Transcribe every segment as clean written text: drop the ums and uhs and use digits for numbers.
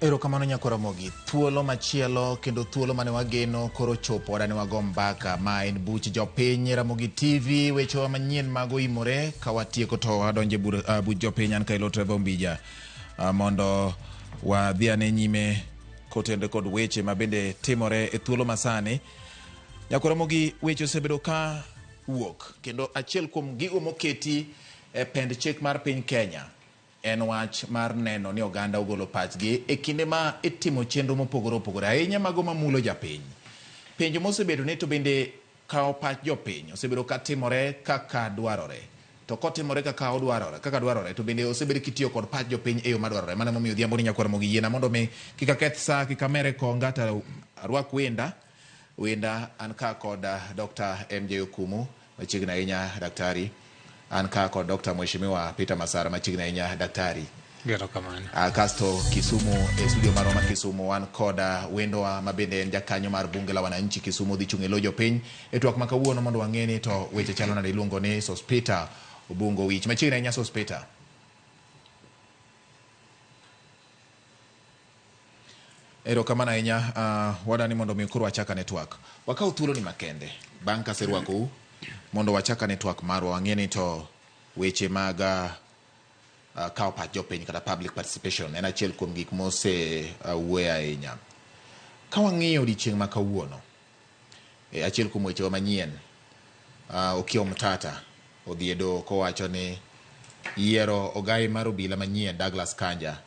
Erokamano Nyako Ramogi. Thuolo machielo kendo thuolo mane wageno koro chopo wadani wago mbaka. Ma en buch jopiny Ramogi TV, wechewa manyien mag oimore. Ka watieko to wadonjo e buch jopiny. An Kailo Trevor Ombija. Mondo wadhi ane nyime kotenre kod weche ma bende timore e thuolo masani. Nyako Ramogi, weche osebedo ka wuok kendo achiel kuom gigo moketi e pend chik mar piny Kenya en wach mar neno ni oganda ogolo pachgi e kinde ma itimo chenro mopogore opogore, ahinya mago mamulo japiny. Penjo mosebedo ni to bende kawo pach jopiny osebedo ka timore kaka dwarore. To kotimore kaka odwarore, kaka dwarore, to bende osebed kitiyo kod pach jopiny e yo madwarore. Mano emomiyo odhiambo ni Nyakwar Ramogi yiena mondo mi kik aketh sa, kik amere konga to arwak wenda. Wenda an ka kod Dr. MJ Okumu machiegni ahinya daktari. An ka kod Dr. Mheshimiwa Peter Masara machiegni ahinya daktari. Erokamano. Kasto Kisumu e studio marwa ma Kisumu wan kod wendowa ma bende en jakanyo mar bunge la wananchi Kisumu dhi chung' e lo jopiny e twak ma kawuono mondo wang'e ni to weche chalo nade iluongo ni Sospeter Obungo Wich. Machiegni ahinya Sospeter. Erokamano ahinya wadani mondo mi koro wachak ane twak. Wakaw thuolo ni makende bang' kaserwakou mondo wachak ane twak marwa wang'e ni to weche mag kawo pach jopiny kata public participation en achiel kuom gik mose wuoye ahinya. Ka wang'iyo odiochieng' ma kawuono, e achiel kuom wechewa manyien, Okiya Omtata odhi e doho kowacho ni yiero ogai mar obila manyien Douglas Kanja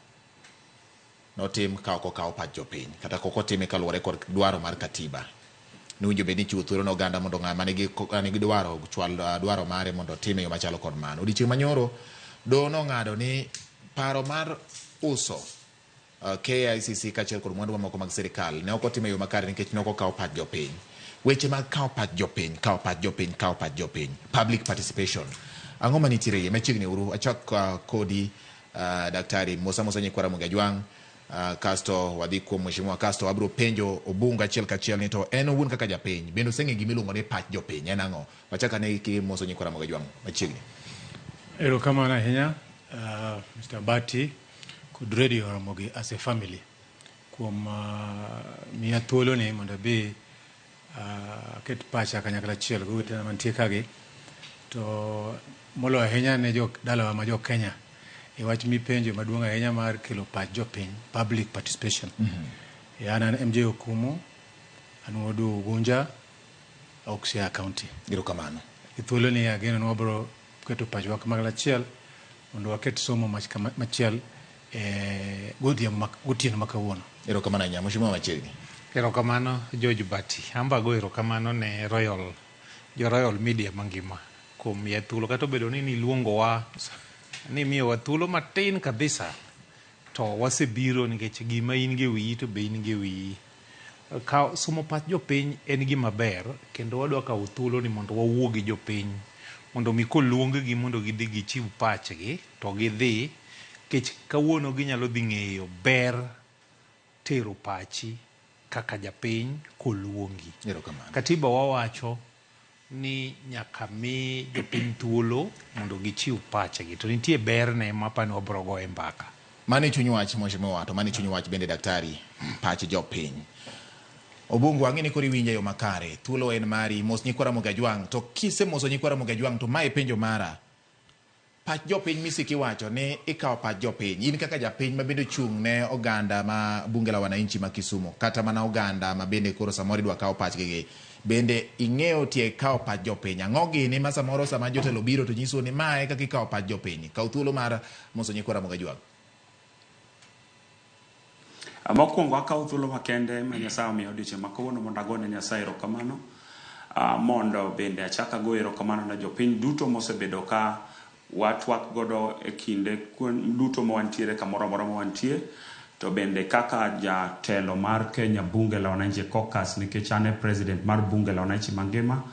notim ka ok okaw pach jopiny kata ka ok otime kaluwore kod dwaro mar katiba. Nowinjo bed ni ichiwo thuolo ne oganda mondo ng'ama nigi, nigi dwaro ochwal dwaro mare mondo otim e yo machalo kod mano. Odiochieng' manyoro, doho nong'ado ni paro mar uso KICC kaachiel kod mwandu mamoko mag sirikal ne ok otim e yo makare nikech ne ok okaw pach jopiny. Weche mag kawo pach jopiny, kawo pach jopiny, kawo pach jopiny, public participation. Ang'o manitiere iye? Machiegni uru, achak kodi Daktari Musa Musa Nyikwa Ramogi Ajwang', kasto wadhi kuom Mheshimiwa, kasto wabiro penjo Obungo achiel kachiel ni to en owuon kaka japiny, bende oseng'e gima iluongo ni pach jopiny en ang'o? Wachak ane kimoso Nyikwa Ramogi Ajwang' machiegni. Erokamano ahinya Mr. Bati kod Radio Ramogi as a family kuom miya thuolo ni mondo abi aket pacha kanyakla achiel gi owetena mantie kagi to moloyo ahinya ne jo dalawa ma jo Kenya e wach mipenjo maduong' ahinya mar kelo pach jopiny public participation. E an an MJ Okumu, an wuod Ugunja, ok Siaya County. Erokamano. E thuolo ni ageno ni wabiro keto pachwa kanyakla achiel mondo waket somo machiel e godhiambo gotieno ma kawuono. Erokamano ahinya. Mheshimiwa machiegni. Erokamano George Bati. An be ago erokamano ne Royal, jo Royal Media mangima kuom miya thuolo. Kata obedo ni niluongowa, nimiyowa thuolo matin kabisa, to wasebiro nikech gima in go e wiyi to be in go e wiyi. Kawo, somo pach jopiny en gima ber kendo wadwa kawo thuolo ni mondo wawuo gi jopiny mondo mi koluong gi mondo gidhi gichiw pachgi to gidhi nikech kawuono ginyalo dhi ng'eyo ber tero pachi kaka japiny koluongi. Erokamano. Katiba wawacho ni nyaka mi jopiny thuolo mondo gichiw pachgi to nitie berne ma apani wabro goye mbaka. Mano e chuny wach Mheshimiwa, to mano e chuny wach bende daktari, pach jopiny. Obungu, ang'e ni koro iwinja e yo makare. Thuolo en mari, mos nyikwa Ramogi Ajwang'. To kisemoso nyikwa Ramogi Ajwang' to mae e penjo mara. Pach jopiny misiko iwacho ni ikawo pach jopiny. In kaka japiny ma bende ochung' ne oganda ma bunge la wananchi ma Kisumu, kata mana oganda ma bende koro samoro idwa kaw pachgi gi, bende ing'eyo tie kawo pach jopiny? Ang'o gini ma samoro sama jotelo biro to nyisou ni mae kaka ikawo pach jopiny? Kaw thuolo mar moso nyikwa Ramogi Ajwang'. Mokwongo akawo thuolo makende ma Nyasaye omiya odiochieng' ma kawuono mondo agone Nyasaye erokamano. Mondo bende achak ago erokamano ne jopiny duto mosebedo ka watwak godo e kinde duto ma wantiere kamoro amora ma wantie. To bende kaka jatelo mar Kenya Bunge la Wananchi Caucus, nikech an e president mar Bunge la Wananchi mangima,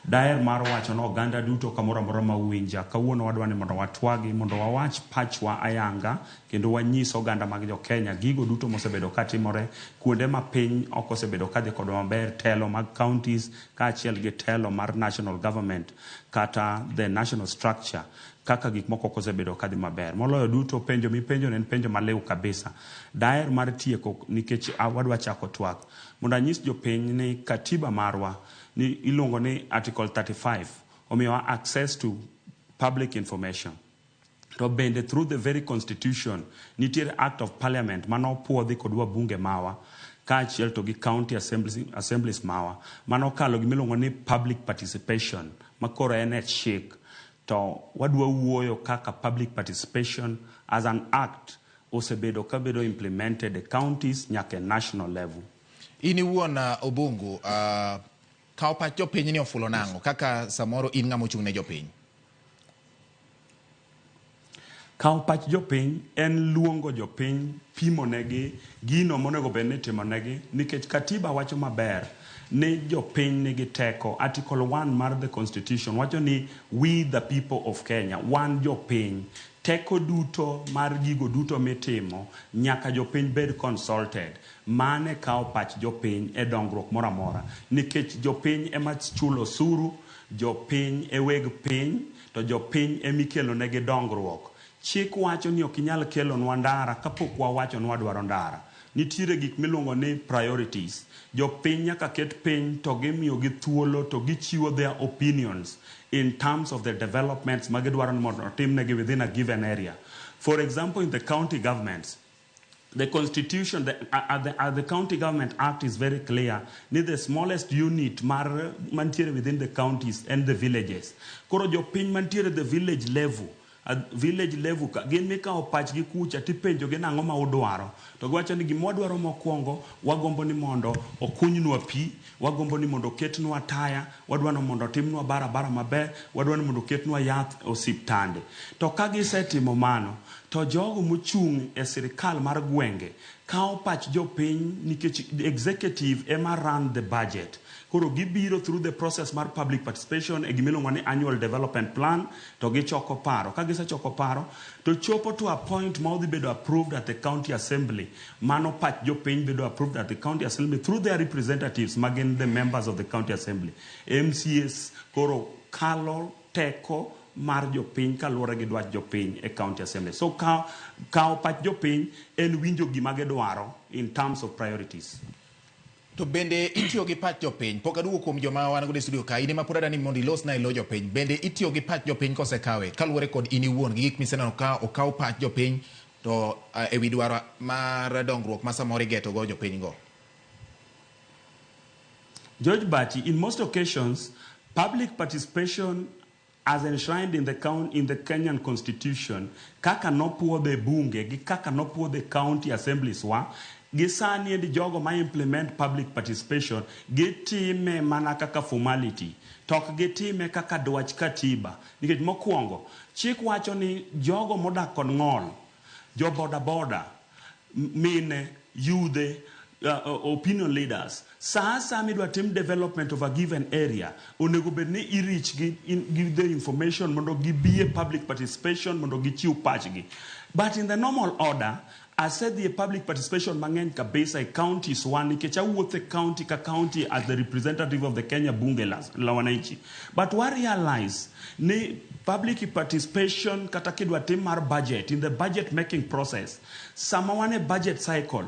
daher mar wacho ne oganda duto kamoro amora ma uwinja, kawuono wadwa ni mondo watwagi, mondo wawach pachwa ayanga kendo wanyis oganda mag jo Kenya gigo duto mosebedo ka timore kuonde ma piny ok osebedo ka dhi kodwa maber, telo mag counties kaachiel gi telo mar national government kata the national structure. kaka gik moko ok osebedo kadhi maber. Moloyo duto penjo mipenjo en penjo maliw kabisa. Daher mar tieko nikech wadwa chako twak mondo anyis jopiny ni katiba marwa ni iluongo ni Article 35 omiyowa access to public information. To bende through the very constitution nitiere act of parliament manopuodhi kod wabunge mawa kaachiel to gi county assemblies mawa manokalo gimiluongo ni public participation makoro en e chik. To wadwa wuoyo kaka public participation as an act osebedo kabedo implemented e counties nyaka e national level. In iwuon, Obungu, kawo pach jopiny ni ofulo nang'o kaka samoro in ng'ama ochung' ne jopiny? Kawo pach jopiny en luongo jopiny, pimo negi gino monego bed ni itimo negi, nikech katiba wacho maber ni jopiny nigi teko. Article 1 mar the constitution wacho ni we the people of Kenya, wan jopiny, teko duto mar gigo duto mitimo nyaka jopiny bed consulted. Mane kawo pach jopiny e dongruok moro amora, nikech jopiny ema chulo osuru, jopiny e weg piny, to jopiny emikelo negi dongruok. Chik wacho ni ok inyal kelonwa ndara kapok wawacho ni wadwaro ndara. Nitiere gik miluongo ni priorities. Jopiny nyaka ket piny to gimiyogi thuolo to gichiwo their opinions in terms of the developments ma gidwaro ni mondo otimnegi within a given area. For example, in the county governments, the constitution, the County Government Act is very clear ni the smallest unit mar mantiere within the counties and the villages. Koro jopiny mantiere the village level, at village level ka gin mikawo pachgi kucha tipenjo gi nang'o ma udwaro, to giwacho ni gima wadwaro mokwongo, wagombo ni mondo okunynwa pi, wagombo ni mondo oketnwa taya, wadwaro ni mondo otimnwa barabara maber, wadwaro ni mondo oketnwa yath e osiptande. To ka gisetimo mano, to jogo mochung' e sirikal mar gwenge kawo pach jopiny, nikech executive ema run the budget. Koro gibiro through the process mar public participation e gimiluongo ni annual development plan, to gichoko paro. Ka gisechoko paro to chopo to a point ma odhi bedo approved at the county assembly. Mano pach jopiny bedo approved at the county assembly through their representatives ma gin the members of the county assembly, MCAs. Koro kalo teko mar jopiny kaluwore gi dwach jopiny e county assembly. So kawo pach jopiny en winjo gima gidwaro in terms of priorities. To bende itiyo gi pach jopiny? Pok aduogo kuom joma wan godo e studio ka. In ema pod adani mondo ilosna e lo jopiny. Bende itiyo gi pach jopiny kosekawe kaluwore kod in iwuon gi gik miseneno ka okaw pach jopiny to ewi dwaro mar dongruok ma samoro igeto go jopiny go? George Bati, in most occasions, public participation as enshrined in the Kenyan constitution, kaka nopuodhe bunge gi kaka nopuodhe county assemblies wa, gi sani endi jogo ma implement public participation gitime mana kaka formality, to ok gitime kaka dwach katiba. Nikech mokwongo, chik wacho ni jogo modak kod ng'ol, jo boda boda, mine, yudhe, opinion leaders, sa asaya midwa tim development of a given area, onego bed ni i reach gi, give the information mondo gibi e public participation mondo gichiw pachgi. But in the normal order, asedhi e public participation mang'eny kabisa e counties wa, nikech awuotho e county ka county as the representative of the Kenya Bunge la Wananchi. But wa realize ni public participation kata kidwa tim mar budget, in the budget making process, sama wan e budget cycle,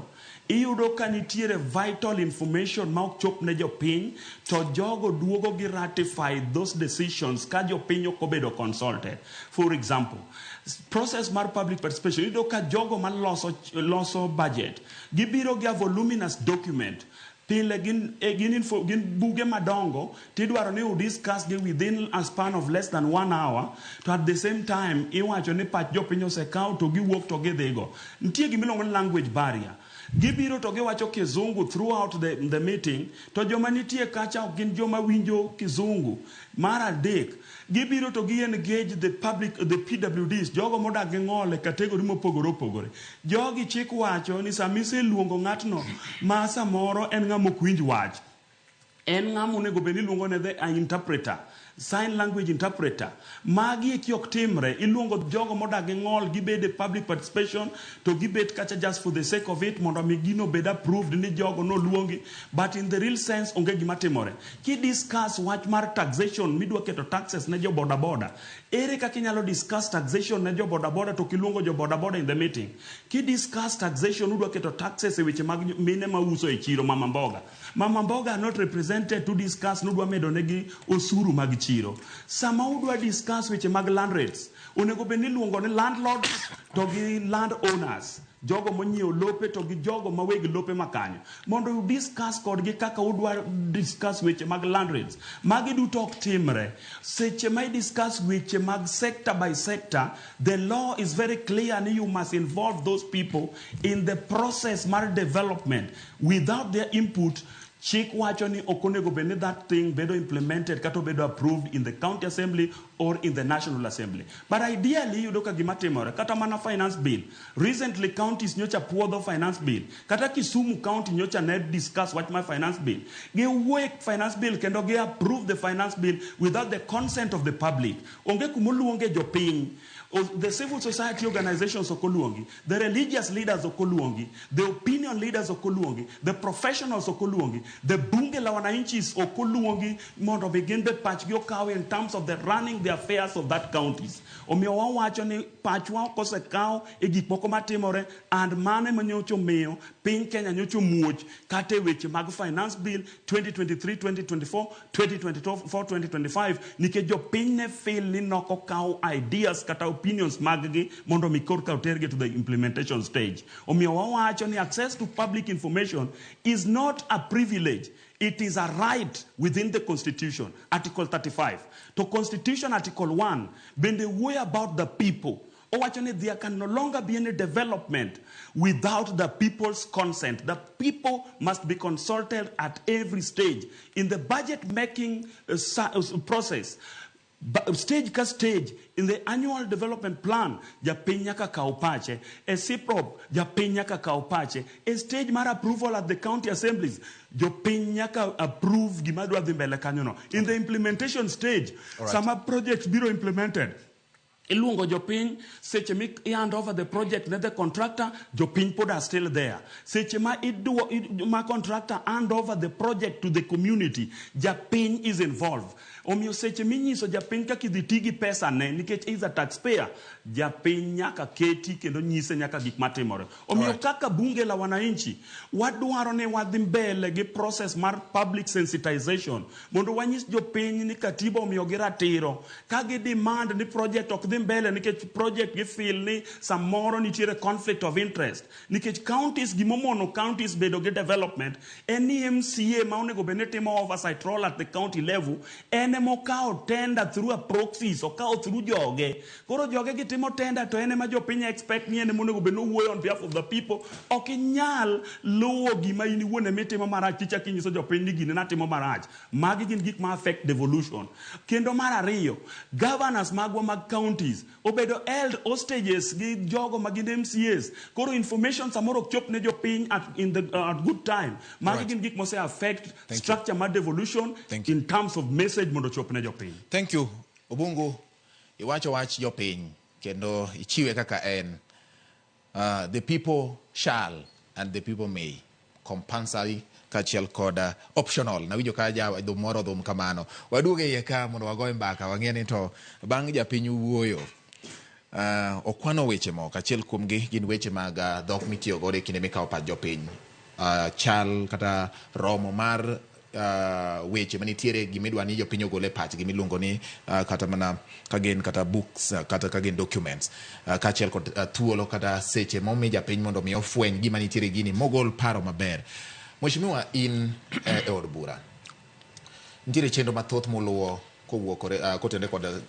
iyudo ka nitiere vital information ma ok chop ne jopiny, to jogo duogo gi ratify those decisions ka jopiny ok obedo consulted. For example, process mar public participation, iyudo ka jogo ma loso budget gibiro gi a voluminous document. Pile gin buge madongo tidwaro ni udiscuss gi within a span of less than one hour, to at the same time iwacho ni pach jopiny osekaw to giwuok to gidhigo. Nitie gimiluongo ni language barrier. Gibiro to giwacho kizungu throughout the meeting, to joma nitie kacha ok gin joma winjo kizungu. Mar adek, gibiro to gi engage the public, the PWDs, jogo modak gi ng'ol e category mopogore opogore. Jogi chik wacho ni sama iseluongo ng'atno ma samoro en ng'ama ok winj wach, en ng'ama onego bed ni iluongo ne the interpreter. Sign language interpreter. Magi eki ok timre. Iluongo jogo modak gi ng'ol gibed e public participation to gibet kacha just for the sake of it mondo mi gino bed approved ni jogo noluongi, but in the real sense onge gima timore. Ki discuss wach mar taxation midwa keto taxes ne jo boda boda, ere kaka inyalo discuss taxation ne jo boda boda to kiluongo jo boda boda in the meeting? Ki discuss taxation udwa keto taxes e weche mag mine mauso e chiro, mama mboga. Mama mboga are not represented to discuss nudwa medo negi osuru mag chiro. Sama udwa discuss weche mag land rates, onego bed ni iluongo ni landlords to gi land owners, jogo monyiewo lope to gi jogo ma weg lope makanyo, mondo u discuss kodgi kaka udwa discuss weche mag land rates. Magi duto ok timre. Seche ma i discuss weche mag sector by sector, the law is very clear ni you must involve those people in the process mar development. Without their input, chik wacho ni ok onego bed ni that thing bedo implemented kata obedo approved in the county assembly or in the national assembly. But ideally iyudo ka gima timore, kata mana finance bill, recently counties nyocha puodho finance bill. Kata Kisumu County nyocha ne discuss wach mar finance bill. Giwuoye finance bill kendo gi approve the finance bill without the consent of the public. Onge kumoluonge jopiny. The civil society organizations ok oluongi, the religious leaders ok oluongi, the opinion leaders ok oluongi, the professionals ok oluongi, the bunge la wananchi ok oluongi mondo mi gin be pachgi okaw in terms of the running the affairs of that counties. Omiyo wawacho ni pachwa ok osekaw e gik moko matimore, and mano ema nyocha omiyo piny Kenya nyocha omuoch kata e weche mag finance bill 2023 2024 2024 2025, nikech jopiny ne feel ni nokokaw ideas kata opinions mag-gi mondo mi korka otergi to the implementation stage. Omiyo wawacho ni access to public information is not a privilege, it is a right within the constitution, article 35. To constitution article 1 bende wuoyo about the people. Owacho ni there can no longer be any development without the people's consent. The people must be consulted at every stage. In the budget making process, stage ka stage, in the annual development plan, japiny nyaka kaw pache. E CPROP, japiny nyaka kaw pache. E stage mar approval at the county assemblies, jopiny nyaka approve gima dwa dhi mbele kanyo no. In the implementation stage, sama project biro implemented, iluongo jopiny. Seche mi hand over the project ne the contractor, jopiny pod are still there. Seche ma idwo ma contractor hand over the project to the community, japiny is involved. Omiyo seche minyiso japiny kaka idhi ti gi pesa ne, nikech is a taxpayer, japiny nyaka keti kendo nyise nyaka gik matimore. Omiyo kaka bunge la wananchi, wadwaro ni wadhi mbele gi process mar public sensitization mondo wanyis jopiny ni katiba omiyogi ratiro ka gi demand ni project ok dhi mbele, nikech project gi feel ni samoro nitiere conflict of interest, nikech counties, gimomono counties bedo gi development en ni MCA ma onego bed ni timo oversight role at the county level en ema okawo tender through a proxies, okawo through joge. Koro joge gitimo tender to en ema jopiny expect ni en ema onego bed ni owuoyo on behalf of the people. Ok inyal luwo gima in iwuon ema itimo marach tichako inyiso jopiny ni gine natimo marach. Magi gin gik ma affect devolution. Kendo mar ariyo, governors magwa mag counties obedo held hostages gi jogo ma gin MCAs. Koro information samoro ok chop ne jopiny at good time. Magi gin gik mose affect you. structure mar devolution Thank you. in terms of message mondo chop ne jopiny. Thank you. Obungu, iwacho wach jopiny kendo ichiwe kaka en. The people shall and the people may. Compulsory kaachiel kod optional. Nawinjo ka ja dhum moro dhum kamano. Waduogo e iye ka mondo wagoye mbaka wang'e ni to bang' japiny wuoyo. Okwano weche moko, achiel kuomgi gin weche mag dhok mitiyo godo e kinde mikawo pach jopiny. Chal kata romo mar weche manitiere gimidwa ni jopiny ogol e pachgi miluongo ni kata mana ka gin kata books, kata ka gin documents, kaachiel kod thuolo kata seche momi japiny mondo mi ofweny gima nitiere gini mogol paro maber. Mheshimiwa, in e od bura nitiere chenro mathoth muluwo kowuok kotenore kod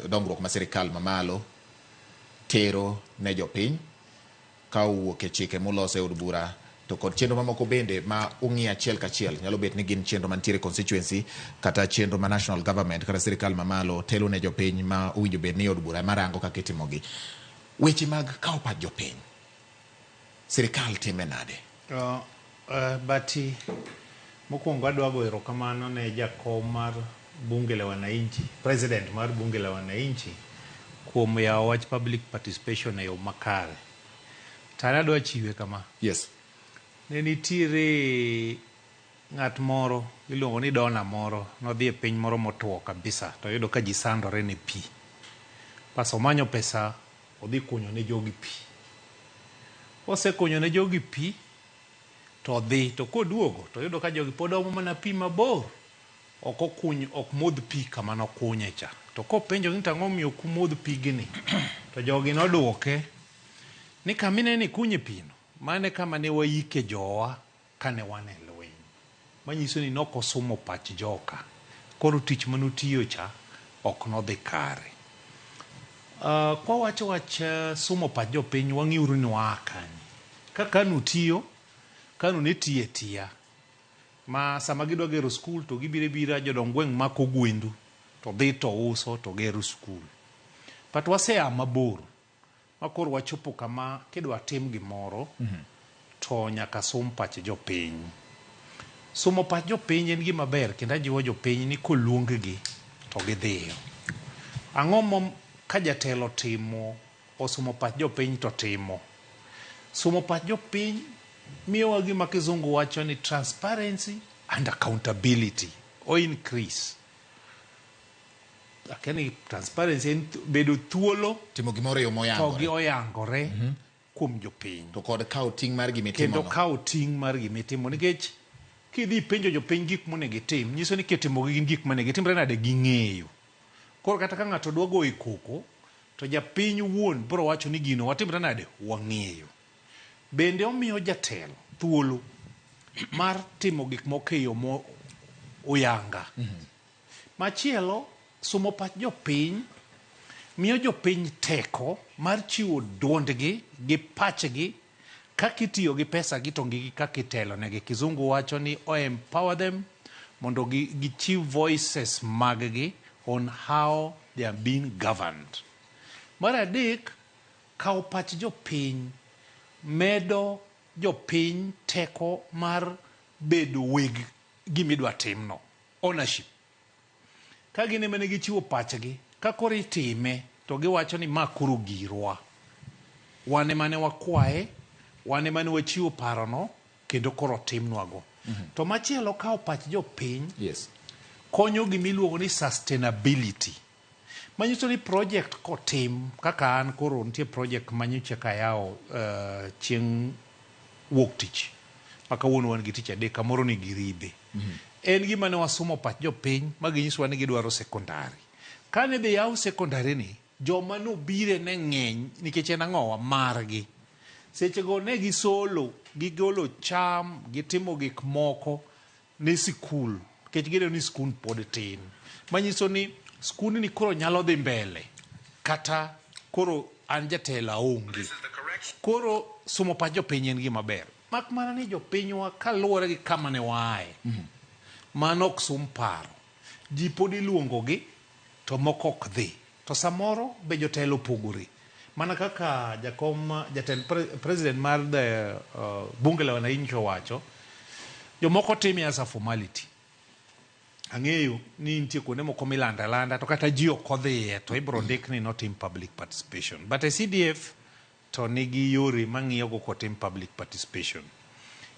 dongruok ma sirikal mamalo tero ne jopiny ka owuok e chike molos e od bura to kod chenro mamoko bende ma ung'iyo achiel kachiel. Nyalo bet ni gin chenro mantiere constituency kata chenro ma national government kata sirikal mamalo telo ne jopiny ma owinjo bed ni od bura ema rango kaka itimogi. Weche mag kawo pach jopiny, sirikal time nade? Bati, mokwongo adwa go erokamano ne jakom mar Bunge la Wananchi, president mar Bunge la Wananchi kuom yawo wach public participation e yo makare. To an adwa chiwe kama. Yes. Ne nitiere ng'at moro iluongo ni dona moro nodhi e piny moro motwo kabisa to oyudo ka ji sandore ne pi. Bas omanyo pesa odhi kunyo ne jogi pi. Kosekunyo ne jogi pi to odhi to koduogo to oyudo ka jogi pod omo mana pi mabor. Ok okuny ok modh pi kama nokunye cha. To kopenjogi ni to ang'o momiyo ok umodh pigni? To jogi noduoke ni kama ineno ikunye pino, mano e kama ne waike jowa kane wan e lweny. Manyiso ni nok osumo pach joka. Koro tich mane otiyo cha ok nodhi kare. Kwawacho wach sumo pach jopiny, wang'iuru ni waa kanye. Ka KANU tiyo, KANU ne tiyo atiya. Ma sama gidwa gero skul to gibiro abira jodong gweng' mako gwendu to dhi to uso to gero skul. But wasea mabor ma koro wachopo kama kidwa tim gimoro to nyaka sum pach jopiny. Sumo pach jopiny en gima ber kendo ajiwo jopiny ni koluong gi to gidhiyo. Ang'o mo ka jatelo timo osumo pach jopiny to timo. Sumo pach jopiny miyowa gima kizungu wacho ni transparency and accountability o increase. Akia ni transparency en bedo thuolo Timo gimoro e yo to moyangore. gi oyangore kuom jopiny. To kod kawo ting' mar gima itimo Kendo no. kawo ting' mar gima itimo nikech kidhi ipenjo jopiny gik monego itim, nyiso ni kitimogi gin gik monego itimre nade ging'eyo. Koro kata ka ng'ato dwa goyi koko, to japiny wuon biro wacho ni gino watimre nade wang'eyo. Bende omiyo jatelo thuolo mar timo gik moko e yo mo oyanga. Machielo, sumo pach jopiny miyo jopiny teko mar chiwo duondgi gi pachgi kaka itiyo gi pesa gi to gi kaka itelo negi. Kizungu wacho ni o empower them mondo gichiw voices mag gi on how they are being governed. Mar adek, kawo pach jopiny medo jopiny teko mar bedo weg gimidwa timno, ownership. Ka gin ema ne gichiwo pachgi, ka koro itime to giwacho ni ma koro girwa. Wan ema ne wakwaye, wan ema ne wachiwo parono, kendo koro otimnwago. To machielo kawo pach jopiny konyo gimiluongo ni sustainability. Manyiso ni project kotim kaka an koro nitie project manyocha kayawo chieng' wuok tich ma kawuono wan gi tich adek kamoro ni Giribe. En gima ne wasumo pach jopiny ma ginyisowa ni gidwaro sekondari. Kane dhi yaw sekondari ni, joma nobire ne ng'eny nikech en ang'owa margi. Sechego ne gisolo, gigolo cham, gitimo gik moko ne sikul nikech gineno ni skul pod tin. Manyiso ni skundni koro nyalo dhi mbele kata koro an jatelo aonge. Koro sumo pach jopiny en gima ber. Mak mana ni jopinywa kaluwore gi kama ne waaye, mano ok sum paro. Ji pod iluongogi to moko ok dhi. To samoro be jotelo opogore. Mana kaka jakom jatend president mar the Bunge la Wananchi owacho, jomoko time as a formality. Ang'eyo ni nitie kuonde moko milando alanda to kata ji ok odhiye to ibiro ndik ni notim public participation. But e CDF to nigi yore mang'iyo go kotim public participation.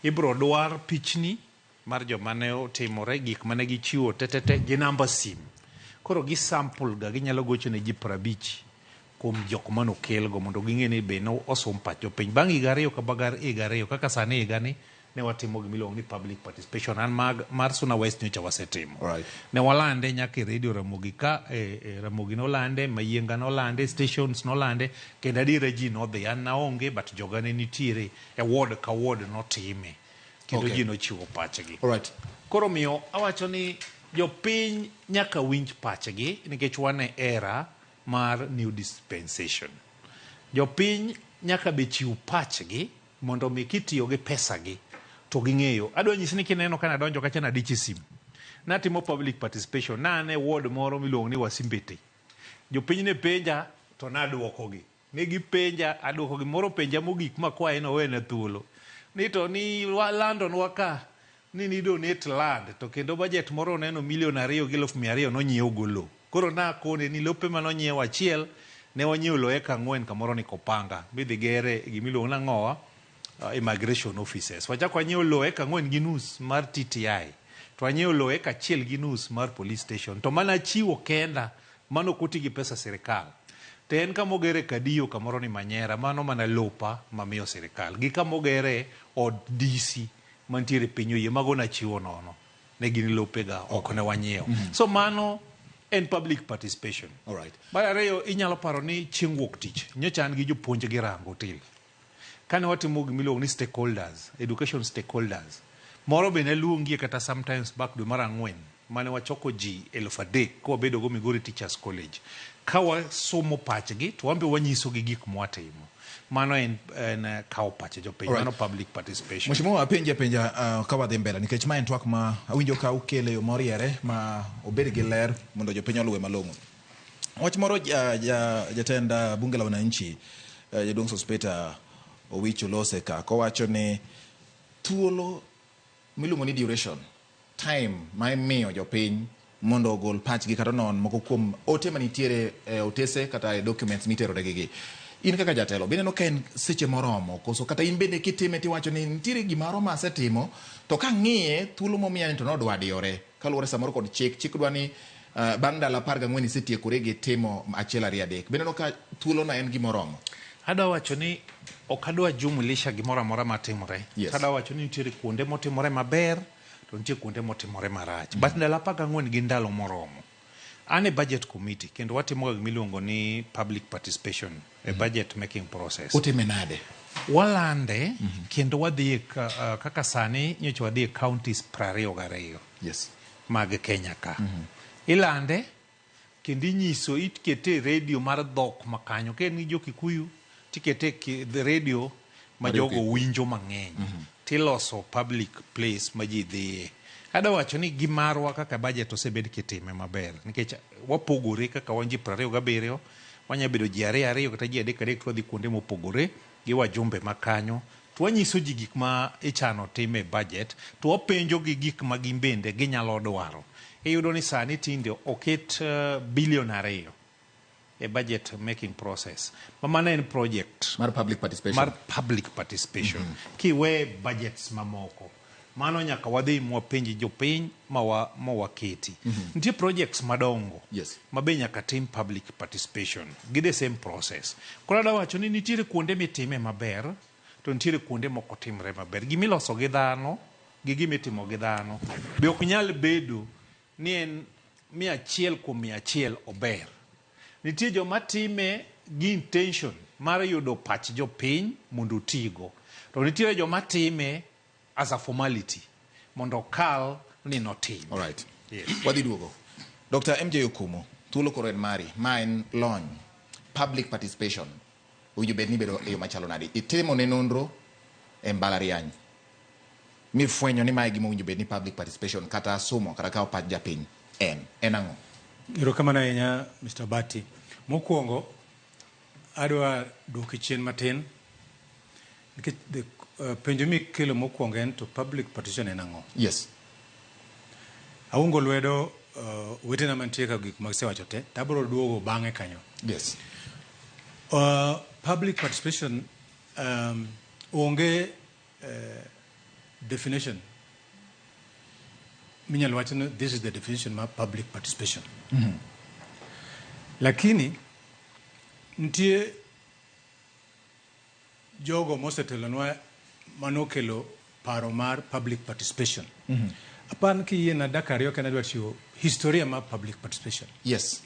Ibiro dwar pichni mar joma ne otimore, gik mane gichiwo tetete gi namba sim. Koro gi sample ga ginyalo gocho ne ji 50 kuom jok manokelgo mondo ging'e ni be no osum pach jopiny. Bang' higa ariyo ka bang' higa ariyo kaka sani higa ni ne watimo gimiluongo ni public participation. An mag, mar Suna West nyocha wasetimo. Ne walande nyaka e radio Ramogi ka, Ramogi nolande, Mayienga nolande, stations nolande, kendo adiera ji nodhi. An naonge but joga ne nitiere e ward ka ward notime. Kendo ji nochiwo pachgi. Koro miyo awacho ni jopiny nyaka winj pachgi nikech wan e era mar new dispensation. Jopiny nyaka be chiw pachgi mondo mi kitiyo gi pesa gi to ging'eyo. Adwa nyisi ni kineno ka nadonjo kacha nadich e simu. Natimo public participation. Na an e ward moro miluongo ni Wasimbete. Jopiny ne penja to naduokogi. Ne gipenja aduokogi. Moro penja mogik makwaye ni owena thuolo. Ni to ni landonwa ka ni ni donate land to kendo budget moro neno 2,200,000 nonyiew go lowo. Koro nakone ni lope manonyiew achiel ne wanyiewo lowo eka 4 kamoro ni Kopanga midhi gere gimiluongo nang'owa immigration offices. Wachako wanyiewo lowo eka 4.5 mar TTI to wanyiewo lowo eka 1.5 mar police station to mana chiwo kenda mano ok oti gi pesa sirikal. To en kamogere Kadiyo kamoro ni Manyera mano mana lopa mamiyo sirikal gi kamogere od DC mantiere piny oyie mago nachiwo nono ne gin lopega ok ne wanyiewo. So mano en public participation. All right. Mar ariyo inyalo paro ni chieng' wuok tich nyocha an gi jopuonj gi rango til. Kane watimo gimiluongo ni stakeholders, education stakeholders, moro be naluongie kata sometimes back dwe mar 4 mane wachoko ji 3,000 kwabedo go Migori Teachers College. Ka wasomo pachgi to wan be wanyisogi gik mwatimo. Mano en kawo pach jopiny, Alright. mano public participation. Mheshimiwa apenji apenja ka wadhi mbele nikech ma en twak ma awinjo ka ukele yo moriere ma obed gi ler mondo jopiny oluwe malong'o. Wach moro jatend bunge la wananchi jaduong' Sospeter Owicho Lose ka kowacho ni thuolo miluongo ni duration time ma imiyo jopiny mondo ogol pachgi kata onon moko kuom ote manitiere e otese kata e documents miterore gi. In kaka jatelo bineno ka en seche moromo koso kata in bende kitime tiwacho ni nitiere gimoro ma asetimo to kang'iye thuolo momiya ni to nodwa diyore kaluwore samoro kod chik. Chik dwa ni bang' ndalo 14 isetiekori gi timo 1 2 3. Bineno ka thuolo no en gimoromo. Adwa wacho ni ok adwa jumlisha gimoro amora matimore. Yes. Adwa wacho ni nitiere kuonde motimore maber to nitie kuonde motimore marach. But ndalo 14 gin ndalo moromo. An e budget committee kendo watimo gima iluongo ni public participation e budget making process. Utime nade? Walande kendo wadhi kaka sani nyocha wadhi e counties 22. Yes. Mag Kenya ka. Ilande kendo inyiso ikete radio mar dhok makanyo. Ka en gi jo Kikuyu tikete the radio ma jogo winjo mang'eny. Tiloso public place ma ji dhiye. Adwa wacho ni gimarwa kaka budget osebed kitime maber nikech wapogore kaka wan ji 27 wanya bedo ji 2 2 kata ji 3 3 to wadhi kuonde mopogore gi wajumbe makanyo to wanyiso ji gik ma ichano time budget to wapenjo gi gik ma gin bende ginyalo dwaro. Iyudo ni sani tinde oket bilion 2 e budget making process. Ma mano en project mar public participation. Mar public participation. Kiwe budgets mamoko. Mano nyaka wadhi mwapenj jopiny ma waketi. Nitie projects madongo. Yes. Ma be nyaka tim public participation. Gi the same process. Koro adwa wacho ni nitiere kuonde mitime maber to nitiere kuonde moko timre maber. Gimiloso gi dhano gi gimitimo gi dhano be ok nyal bedo ni en 100 kuom 100 ober. Nitie joma time gi intention mar yudo pach jopiny mondo otigo. To nitiere joma time as a formality mondo okal ni notim. All right. Yes. Wadhi duogo. Dr. MJ Okumu, thuolo koro en mari, ma en lony, public participation. Owinjo bed ni bedo e yo machalo nade? Itimo ne nonro e mbalariany. Mifwenyo ni mae gima owinjo bed ni public participation kata somo kata kawo pach japiny en ang'o? Erokamano ahinya Mr. Bati. Mokwongo adwa duoki chien matin nikech penjo mikelo mokwongo en to public participation en ang'o? Yes. Aungo lwedo wetena mantie ka gik magisewacho te, to abiro duogo bang'e kanyo. Yes. Public participation onge definition. Minyalo wacho ni this is the definition mar public participation. Lakini nitie jogo mosetelonwa manokelo paro mar public participation. Apan kiyie na dakika 2 kende adwa chiwo historia mar public participation. Yes.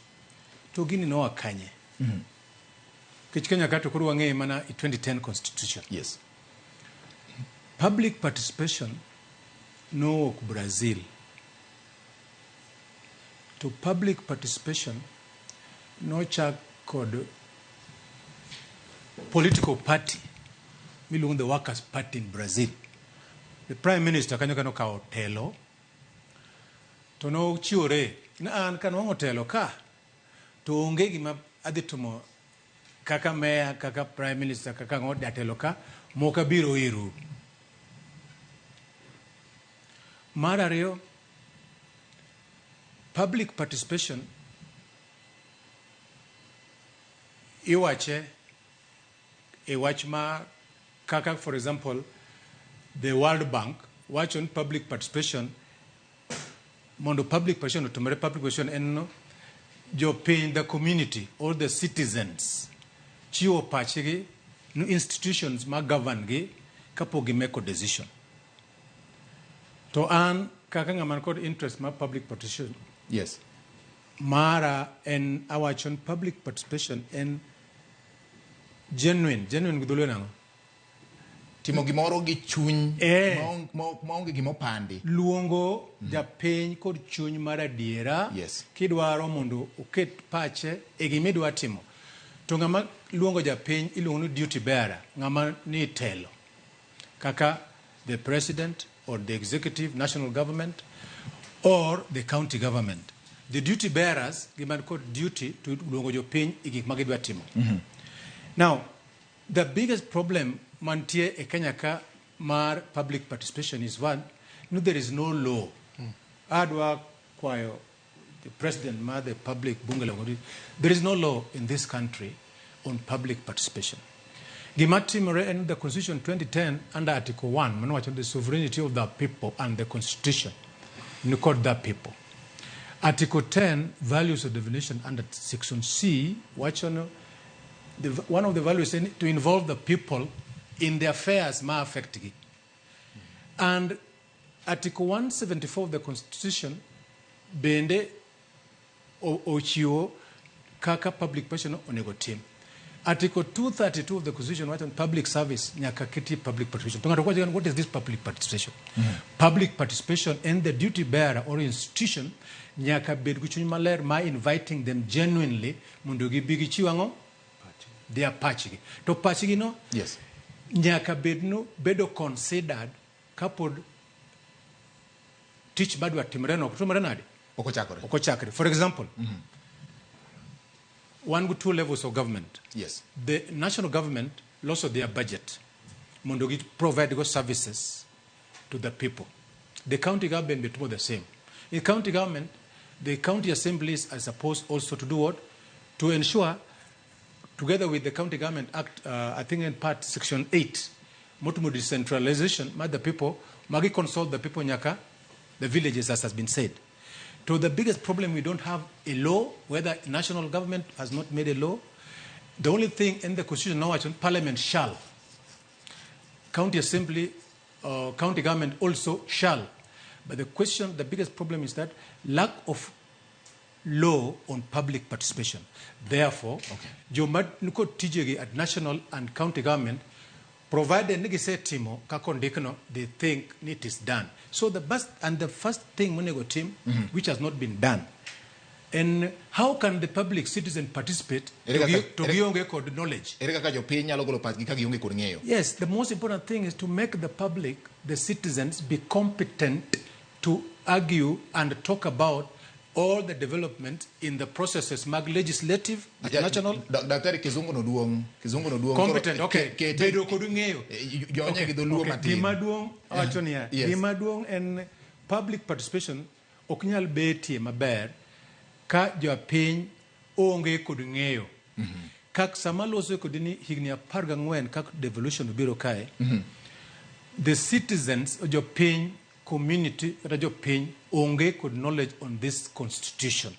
To gini noa kanye? Nikech Kenya ka to koro wang'eye mana i 2010 constitution. Yes. Public participation nowuok Brazil. To public participation nochak kod political party miluongo the Workers' Party in Brazil. The Prime Minister kanyo kano kawo telo to nochiwore ni an kanwang'o telo ka to onge gima adhi timo kaka mayor, kaka Prime Minister, kaka ng'o jatelo ka mok abiro iru. Mar ariyo, public participation iwache e wach ma kaka for example the World Bank wacho ni public participation mondo public participation otimore public participation en no jopiny the community or the citizens chiwo pachgi ni institutions ma govern gi kapok gimeko decision. To an kaka ng'ama nikod interest mar public participation mara en awacho ni public participation en genuine. Genuine gi dholuo en ang'o? Timo gimoro gi chuny Eh. maonge gima opandi. Luongo japiny kod chuny mar adiera kidwaro mondo oket pache e gima idwa timo. To ng'ama luongo japiny iluongo ni duty bearer, ng'ama ni telo. Kaka the president or the executive, national government or the county government. The duty bearers giman kod duty to luongo jopiny e gik ma gidwa timo. Now, the biggest problem mantie e Kenya ka mar public participation is one, no, there is no law. Adwa kwayo the president mar the public bunge la Uganda, there is no law in this country on public participation. Gima timore en the Constitution 2010 under Article 1 mano wacho the sovereignty of the people and the Constitution ni kod the people. Article 10 values of definition under section C wacho no one of the values is to involve the people in the affairs ma affect gi. And Article 174 of the Constitution bende ochiwo kaka public participation onego tim. Article 232 of the Constitution wacho ni public service nyaka keti public participation. To ng'ato kwacho ni what is this public participation? Public participation and the duty bearer or institution nyaka bed gi chuny maler ma inviting them genuinely mondo gibi gichiw ang'o? Their pachgi. To pachgi no nyaka bed no bedo considered kapod tich madwa timre no ok timre nade? Ok ochakore. Ok ochakre. For example, wan gi two levels of government. The national government loso their budget mondo gi provide go services to the people. The county government be timo the same. In county government, the county assemblies are supposed also to do what? To ensure, together with the County Government Act, I think in part section 8, motimo decentralization, ma the people, magi consult the people nyaka, the villages as has been said. To the biggest problem, we don't have a law, whether national government has not made a law. The only thing in the Constitution now, Parliament shall. County Assembly, county government also shall. But the question, the biggest problem is that lack of law on public participation. Therefore, joma nikod tijegi at national and county government, provided ni gisetimo kaka ondikno, they think ni it is done. So the best and the first thing monego tim, which has not been done, and how can the public citizen participate Ere to gionge kod knowledge? Ere kaka jopiny nyalo golo pachgi ka gionge kod ng'eyo? Yes, the most important thing is to make the public, the citizens, be competent to argue and talk about all the development in the processes mag legislative, national. Daktari, kizungu no duong', kizungu no duong'. Competent, okay. Bedo kod ng'eyo. Jonye gi dholuo matin. Gima duong' awacho niya, gima duong' en public participation ok nyal betie maber ka jopiny onge kod ng'eyo. Kak sama loso kod ni higni 14 kak devolution obiro kae, the citizens, jopiny, community kata jopiny onge kod knowledge on this constitution.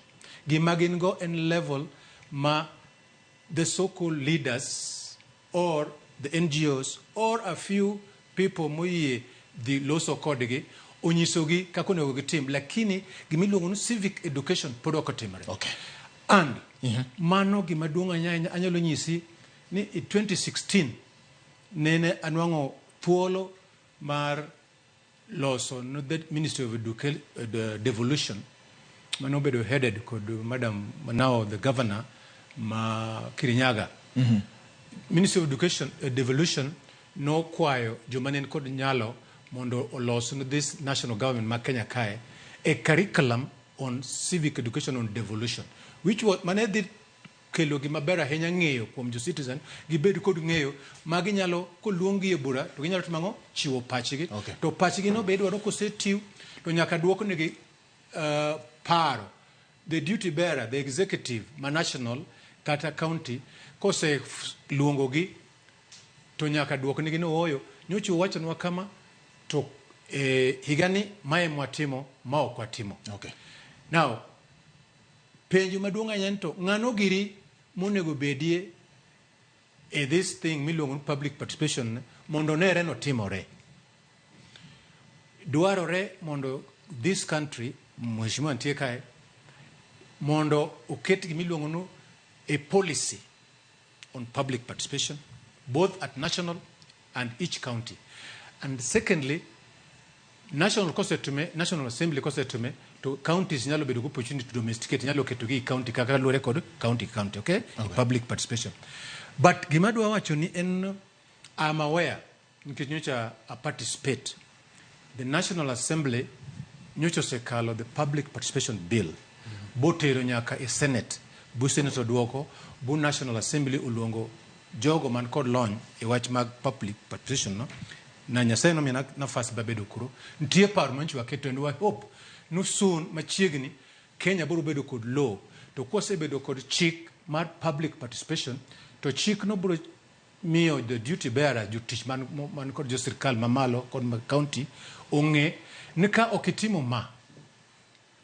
Gima gin go en level ma the so-called leaders or the NGOs or a few people moyie dhi loso kodgi onyisogi kaka onego gitim, lakini gimiluongo ni civic education pod ok otimore. And mano gima duong' ahinya anyalo nyisi ni i 2016 nene anwang'o thuolo mar loso no the Ministry of the Devolution manobedo headed kod Madam now the governor ma Kirinyaga. Ministry of Education, Devolution nokwayo joma ne kod nyalo mondo olos ne this national government ma Kenya kae a curriculum on civic education on devolution, which was mane dhi kelo gima ber ahinya ng'eyo kuom jo citizen gibed kod ng'eyo ma ginyalo koluong gi e bura to ginyalo timo ang'o chiwo pachgi to pachgi no be idwaro kosetiw to nyaka duoknegi paro the duty bearer the executive ma national kata county kose luongogi to nyaka duoknegi ni ooyo nyocha uwachonwa kama to higani mae mwatimo ma ok watimo. Now penjo maduong' ahinya ni to ng'ano giri monego bedie e this thing miluongo ni public participation mondo onere notimore. Dwarore mondo this country, mheshimiwa nitie kae, mondo oket gimiluongo ni a policy on public participation, both at national and each county. And secondly, national kosetime, National Assembly kosetime, to counties nyalo bedo gi opportunity to domesticate, nyalo ketogi e county kaka luwore kod county county, okay? Okay. Public participation. But gima adwa wacho ni en, I'm aware, nikech nyocha a participate, the National Assembly nyocha osekalo the public participation bill, botero nyaka e Senate, bu Senate oduoko, bu National Assembly oluongo jogo man kod lony e wach mag public participation no, na Nyasaye nomiya nafas babedo kuro. Nitie paro manyocha waketo and we hope no soon machiegni Kenya biro bedo kod law, to kwasebedo kod chik mar public participation, to chik no biro miyo the duty bearer, jotich man, man kod jo sirkal mamalo kod mag county ong'e ni ka ok itimo ma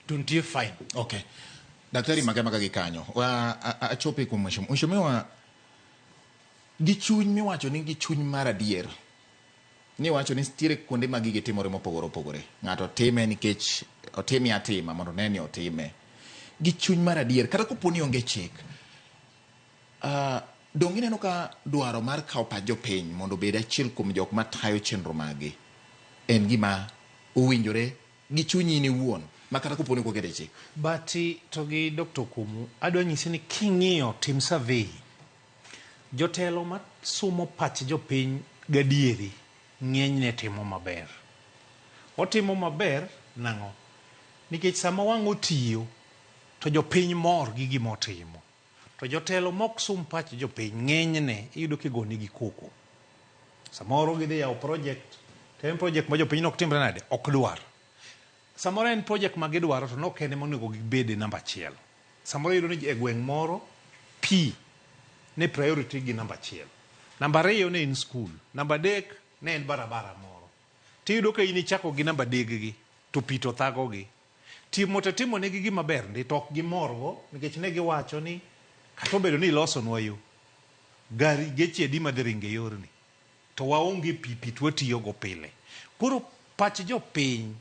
to nitie fine. Okay. Daktari Maga gi kanyo. Achope kuom mheshimiwa. Mheshimiwa, gi chuny miwacho ni gi chuny mar adier. Ni wacho ni nitiere kuonde ma gigi timore mopogore opogore. Ng'ato time nikech otime atima mondo one ni otime. Gi chuny mar adier kata kopo ni onge chik. Donge ineno ka dwaro mar kawo pach jopiny mondo obed achiel kuom jok matayo chenro magi en gima owinjore gi chunyi in iwuon ma kata kopo ni ok okete chik. But to gi Dr. Okumu, adwa nyisi ni king'iyo tim survey, jotelo masumo pach jopiny gadieri ng'enyne timo maber. Otimo maber nang'o? Nikech sama wang' otiyo to jopiny mor gi gima otimo. To jotelo mok sum pach jopiny ng'enyne iyudo kigonegi koko. Samoro gidhi yawo project, to en project ma jopiny nok timre nade? Ok dwar. Samoro en project ma gidwaro to nok en ema onego gibede namba achiel. Samoro iyudo ni e gweng' moro pi ne priority gi namba achiel. Namba ariyo ne en skul. Namba adek ne en barabara moro. Tiyudo ka in ichako gi namba adek gi to pi to thagogi. Timo to timo negi gima ber ndi to ok gimorgo nikech ne giwacho ni kata obedo ni ilosonwa yo, gari geche adi madhi ringo e yorni to waonge pi, pi to watiyogo pile. Koro pach jopiny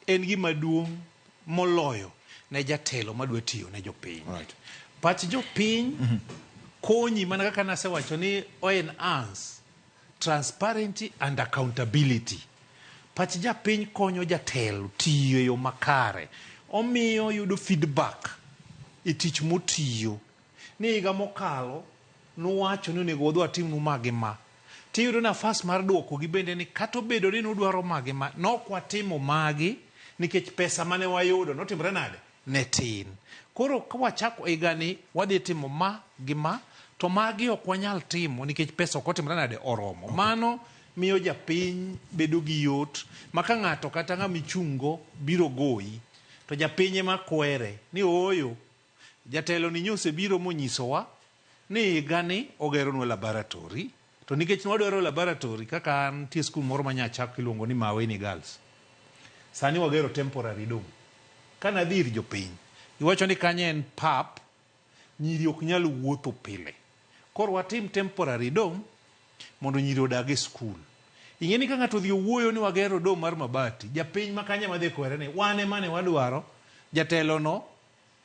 en gima duong' moloyo ne jatelo madwa tiyo ne jopiny. Pach jopiny konyi mana kaka nasewacho ni o enhance transparency and accountability. Pach japiny konyo jatelo tiyo e yo makare. Omiyo yudo feedback e tich motiyo. Ni higa mokalo nuwacho ni onego wadhi watimnu ma gi ma. Tiyudo nafas mar duoko gi bende ni kata obedo ni nudwaro ma gi ma, nok watimo magi nikech pesa mane wayudo notimre nade? Ne tin. Koro ka wachako higani wadhi timo ma gi ma, to magi ok wanyal timo nikech pesa ok otimre nade? Oromo. Mano miyo japiny bedo gi yot ma ka ng'ato kata ng'ama ichung' go biro goyi, to japiny ema kwere ni ooyo, jatelo ni nyosebiro monyisowa ni higani ogeronwa laboratory, to nikech nwadwaro laboratory kaka an nitie skul moro ma Nyachak iluongo ni Maweni Girls. Sani wagero temporary dome. Kanadhi ir jopiny, giwacho ni kanyo en pap, nyiri ok nyal wuotho pile. Koro watim temporary dome mondo nyiri odag e skul. Ing'e ni ka ng'ato odhi owuoyo ni wagero dome mar mabati, japiny ma kanyo ema dhi kwere ni wan ema ne wadwaro, jatelo no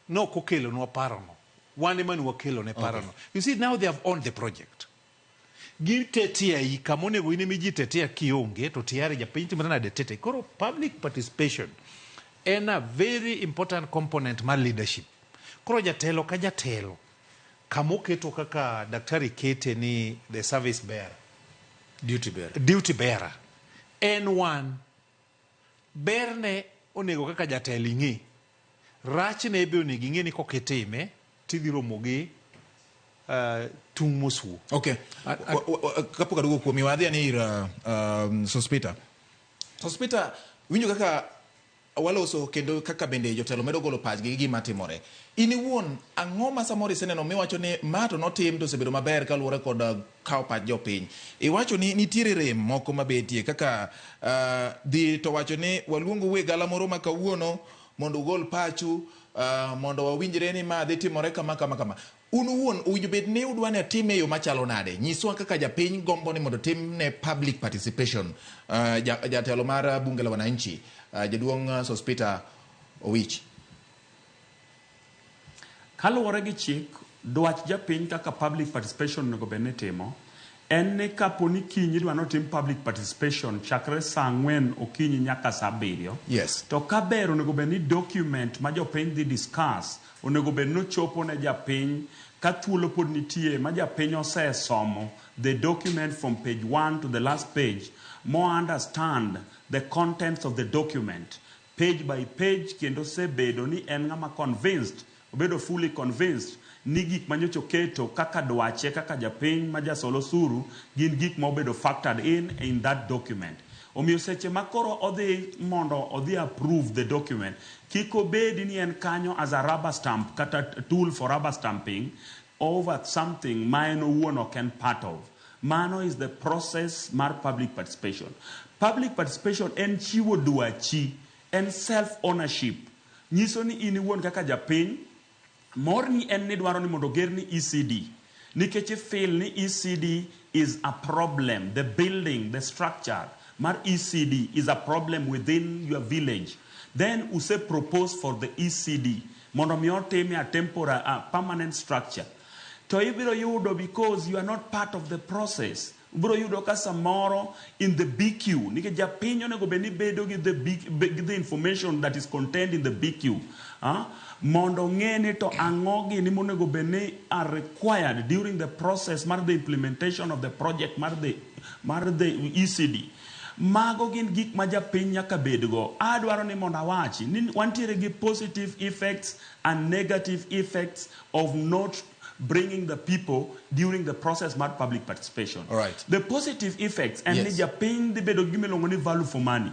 nok okelonwa parono. Wan ema ne wakelone parono. You see, now they have owned the project. Gitetea i kama onego in ema iji tetea kionge to tayari japiny timre nade tete. Koro public participation en a very important component mar leadership. Koro jatelo ka jatelo kama oketo kaka daktari kete ni the service bearer. Duty bearer. Duty bearer. En one. Berne onego kaka jatelo ing'e. Rachne be onego ing'e ni kokitime tidhi romo gi tung' mosuo. Okay. Kapok aduogo kuomi, wadhi ane ir Sospita. Sospita, winjo kaka waloso kendo kaka bende jotelo medo golo pachgi gi gima timore. In iwuon, ang'o ma samoro iseneno miwacho ni ma to notim to osebedo maber kaluwore kod kawo pach jopiny? Iwacho ni nitiere rem moko mabetie kaka dhi to wacho ni waluongo weg galamoro ma kawuono mondo ugol pachu mondo wawinjre ni ma dhi timore kama kama kama. Un uwuon owinjo bed ni udwa ni atime e yo machalo nade? Nyiswa kaka japiny gombo ni mondo timne public participation. Jatelo mar bunge la wananchi, jaduong' Sospeter Owich. Kaluwore gi chik, dwach japiny kaka public participation onego bed ni timo, en ni kapo ni kiny idwa notim public participation chakre saa 4 okinyi nyaka saa 7. To kaber onego bed ni document ma jopiny dhi discuss onego bed ni ochopo ne japiny ka thuolo pod nitie ma japiny osesomo the document from page 1 to the last page mo understand the contents of the document page by page, kendo osebedo ni en ng'ama convinced, obedo fully convinced ni gik manyocha oketo kaka dwache kaka japiny ma jasol osuru gin gik ma obedo factored in that document. Omiyo seche ma koro odhi mondo odhi approve the document, kik obedi ni en kanyo as a rubber stamp kata tool for rubber stamping over something ma en owuon ok en part of. Mano is the process mar public participation. Public participation en chiwo dwachi, en self ownership. Nyiso ni in iwuon kaka japiny, morni en ni dwaro ni mondo ogerni ECD. Nikech i feel ni ECD is a problem, the building, the structure mar ECD is a problem within your village. Then use propose for the ECD mondo mi otime a temporary, a permanent structure. To ibiro yudo because you are not part of the process. Ibiro yudo ka samoro in the BQ, nikech japiny onego bed ni bedo gi the information that is contained in the BQ. Mondo ng'e ni to ang'o gini monego bed ni are required during the process mar the implementation of the project mar the ECD. Mago gin gik ma japiny nyaka bedgo. Adwaro ni mondo awachi ni wantiere gi positive effects and negative effects of not bringing the people during the process mar public participation. All right. The positive effects en ni japiny dhi bedo gi gima iluongo ni value for money.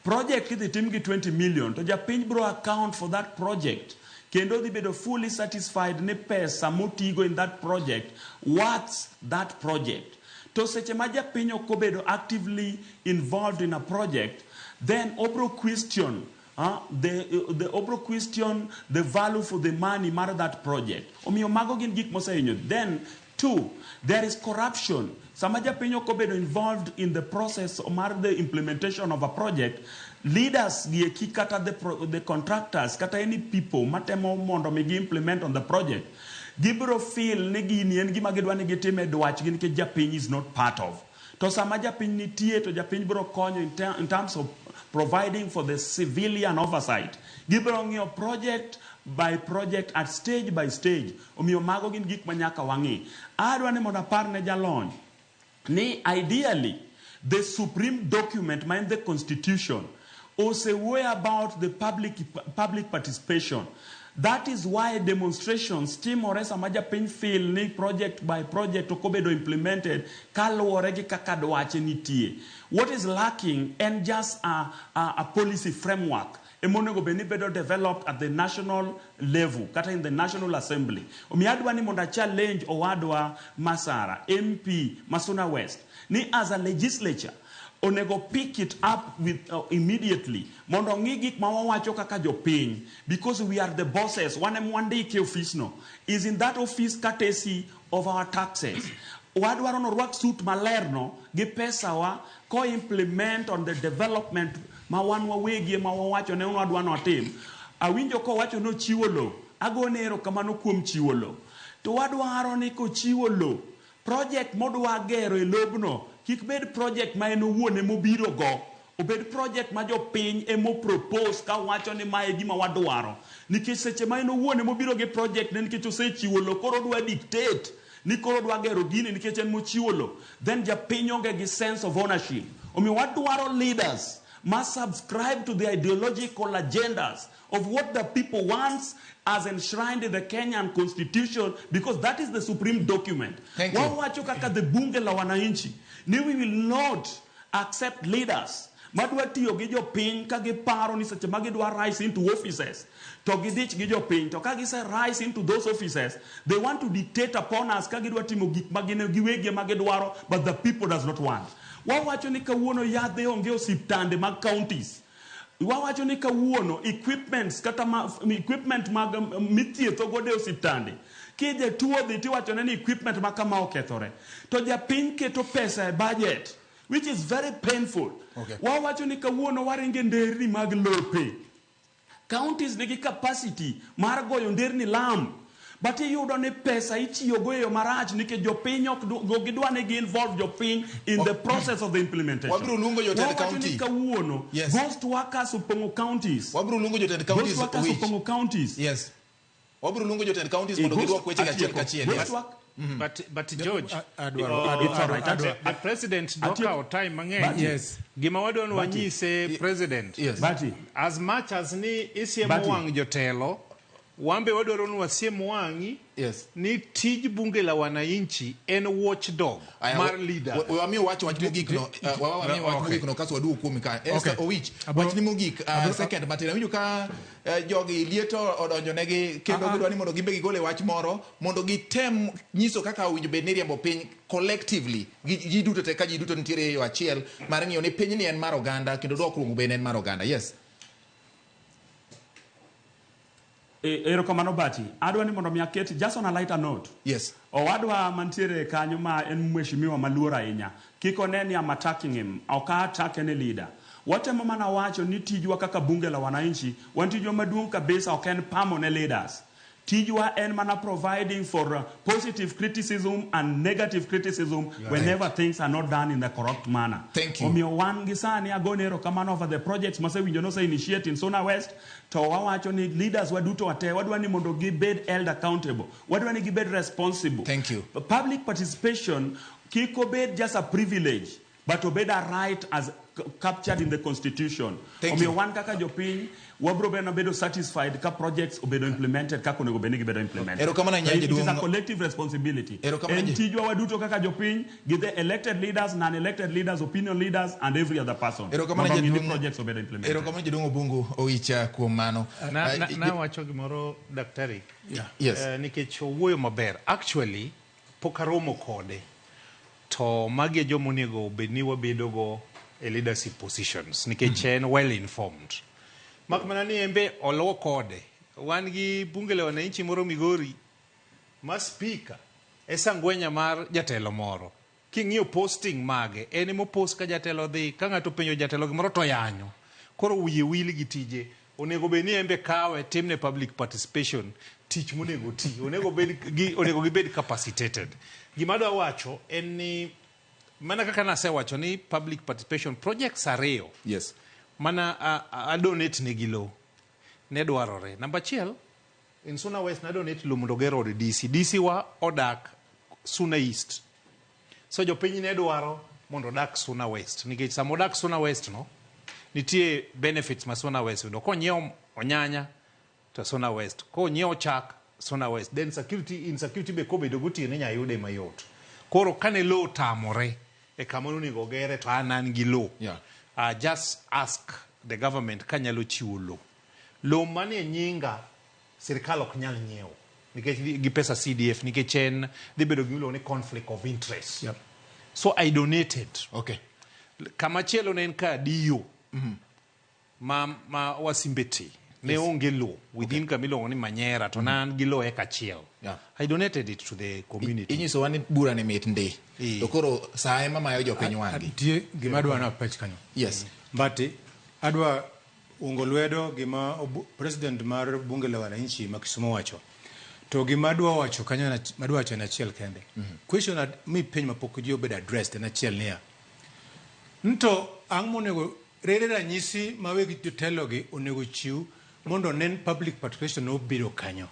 Project kidhi tim gi 20 million to japiny bro account for that project kendo dhi bedo fully satisfied ni pesa motigo in that project worth that project. To seche ma japiny ok obedo actively involved in a project, then obro question the obro question the value for the money mar that project. Omiyo mago gin gik mosehinyo. Then two, there is corruption. Sama japiny ok obedo involved in the process mar the implementation of a project, leaders gieki kata the contractors kata any people matemo mondo mi gi implement on the project, gibiro feel ni gini en gima gidwa ni gitim e dwachgi nikech japiny is not part of. To sama japiny nitie to japiny biro konyo in terms of providing for the civilian oversight. Gibiro ng'iyo project by project at stage by stage. Omiyo mago gin gik ma nyaka wang'i. Adwa ni mondo apar ne jalony ni ideally the supreme document ma en the constitution osewuoyo about the public participation. That is why demonstrations timore sama japiny feel ni project by project ok obedo implemented kaluwore gi kaka dwache nitie. What is lacking en just a policy framework emonego bed ni bedo developed at the national level kata in the national assembly. Omiyo adwa ni mondo a challenge owadwa Masara, MP Masuna West, ni as a legislature onego pick it up with immediately mondo ong'i gik ma wawacho kaka jopiny, because we are the bosses. Wan ema wandike e office no is in that office courtesy of our taxes. Wadwaro norwak suit maler no gi pesawa ko implement on the development ma wan wawegi ema wawacho ne wadwa notim. Awinjo kowacho nochiwo lo, agone erokamano kuom chiwo lo, to wadwaro ni kochiwo lo, project modwa gero e lobno kik bed project ma en owuon emobiro go, obed project ma jopiny emo propose ka wacho ni mae e gima wadwaro, nikech seche ma en owuon emobiro gi project ne, nikech osechiwo lo, koro odwa dictate ni koro odwa gero gini nikech en mochiwo lo, then japiny onge gi sense of ownership. Omiyo wadwaro leaders must subscribe to the ideological agendas of what the people wants as enshrined in the Kenyan constitution, because that is the supreme document. Thank you. Wawacho kaka the bunge la wananchi ni we will not accept leaders madwa tiyo gi jopiny ka giparo ni seche ma gidwa rise into offices to gidich gi jopiny, to ka gise rise into those offices, they want to dictate upon us ka gidwa timo gik ma gin giwegi ema gidwaro, but the people does not want. Wawacho ni kawuono yadhe onge osiptande mag counties. Wawacho ni kawuono equipments kata ma, equipment mag mithietho godo e osiptande, ki jatuo dhi tiwachone ni equipment ma kama okethore, to japiny keto pesa e budget, which is very painful. Wawacho ni kawuono waringe nderni mag lope. Counties nigi capacity mar goyo nderni lam, but iyudo ni pesa itiyogo e yo marach nikech jopiny ok gidwa ni gi involve jopiny in the process of the implementation. Wabiro luongo jotend Wawacho ni county. kawuono ghost workers opong'o counties. Wabiro luongo jotend counties. Ghost workers Owich. opong'o counties. Yes. Wabiro luongo jotend counties mondo Ghost gidwok weche achiel atieko. kachiel. Ghost Yes. work- But George, Adwaro, it's all right. The president dwa kawo time mang'eny. Bati. Yes. Gima wadwa ni wanyise president. Yes. Bati. As much as ni isiemo Bati. wang' jotelo, wambe wadwaro ni wasiem wang'i ni tij bunge la wananchi en watchdog Aya, mar leader. we wamiyo wach wach mogik no, wamiyo wach mogik no kasto waduogo kuomi ka. Esther Owich, wachni mogik, second matin. Awinjo ka jogi lieto odonjo negi kendo gidwa ni mondo gimbe gigole wach moro mondo gitem nyiso kaka owinjo bed ni riembo piny collectively gi ji duto te, ka ji duto nitiere e yo achiel mar ng'iyo ni pinyni en mar oganda kendo dwokruok bende en mar oganda. Yes. Erokamano Bati. Adwa ni mondo mi aket just on a lighter note. Yes. Owadwa mantiere kanyo ma en mheshimiwa maluor ahinya. Kik one ni I'm attacking him. Ok a attack any leader. Watemo mana wacho ni tijwa kaka bunge la wananchi, wan tijwa maduong' kabisa ok en pamo ne leaders. Tijwa en mana providing for positive criticism and negative criticism whenever things are not done in the correct manner. Thank you. Omiyo wan gi sani agone erokamano over the projects masewinjo nose initiate in Suna West, to wawacho ni leaders waduto wate wadwa ni mondo gibed held accountable. Wadwa ni gibed responsible. Thank you. Public participation kik obed just a privilege, but obed a right as captured in the constitution. Thank Omiyo you. wan kaka jopiny wabro bedo bedo satisfied ka projects obedo implemented kaka onego bed ni gibedo implemented. Erokamano ahinya, It is a jaduong'. collective responsibility. Erokamano En ahinya. tijwa waduto kaka jopiny gi the elected leaders, non-elected leaders, opinion leaders and every other person. Erokamano Mondo mi ni jaduong'. projects obedo implemented. Erokamano jaduong' Obungu Owicha kuom mano. Na, na, nawacho gimoro daktari. Yes. Nikech owuoyo maber. Actually, pok aromo kode. To magi e joma onego obed ni wabedogo e leadership positions nikech en well informed. Mak mana ni embe oluwo kode. Wan gi bunge la wananchi moro Migori ma speaker e sangwenya mar jatelo moro. King'iyo posting mage, en emo post ka jatelo dhi, ka ng'ato penjo jatelo gimoro to yanyo. Koro wiye wil gi tije. Onego bed ni embe kawe timne public participation tich monego ti. Onego bed gi, onego gibed capacitated. Gima adwa wacho en ni mana kaka nasewacho ni public participation projects ariyo Yes. mana a donate negi lowo ne dwarore. Namba achiel, in Suna West na donate lowo mondo oger od DC. DC wa odak Suna East. So jopiny ne dwaro mondo odak Suna West nikech sama odak Suna West no nitie benefits ma Suna West yudo. Konyiewo onyanya to Suna West, konyiewo chak Suna West, then security insecurity be kobedo gotieno inya yude mayot. Koro kane lowo otamore e kama onego ogere to an an gi lowo. Just ask the government kanyalo chiwo lowo. Lowo manie nyinga sirikal ok nyal nyiewo nikech gi pesa CDF nikech en dhi bedo gimiluongo ni conflict of interest. So I donated. Kamachielo ne en ka Adiyo ma Wasimbete ne onge lowo within kama iluongo ni Manyera to ne an gi lowo eka achiel. I donated it to the community. Inyisowa ni bura ni mit ndi. To koro saa ema mayo jopiny wang'gi. Nitie gima adwa napach kanyo. Yes. Mbati, adwa ungo lwedo gima president mar bunge la wananchi ma Kisumu wacho. To gima adwa wacho kanyo madwa wacho en achiel kende. Question mipenjo mapok ji obedo addressed en achiel niya. Nto ang' monego rere ranyisi ma weg jotelo gi onego chiw mondo nen public participation obiro kanyo.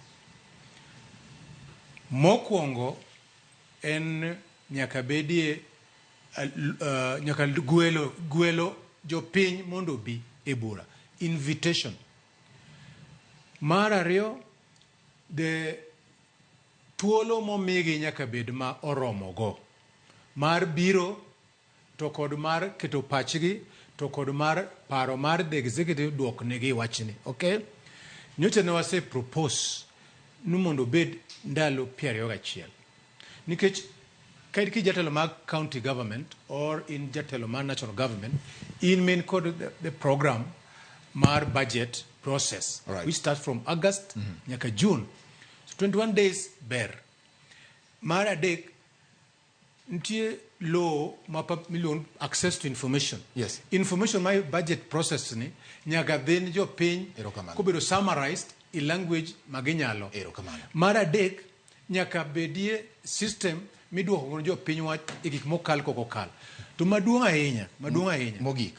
Mokwongo en nyaka bedie nyaka gwelo jopiny mondo obi e bura. Invitation. Mar ariyo, the thuolo momigi nyaka bed ma oromogo. Mar biro to kod mar keto pachgi to kod mar paro mar the executive duok negi wachni. Okay? Nyocha ne wase propose ni mondo obed ndalo 21. Nikech ka in jatelo mar county government or in jatelo mar national government, in main kod the program mar budget process, which starts from August nyaka June. So 21 days ber. Mar adek, nitie law ma miluongo access to information. Information mar budget process ni nyaka dhi ne jopiny Erokamano. kobedo summarized in language ma ginyalo. Erokamano. Mar adek, nyaka bedie system miduoko go jopiny wach e gik mokal kok okal. To maduong' ahinya, maduong' ahinya. Mogik.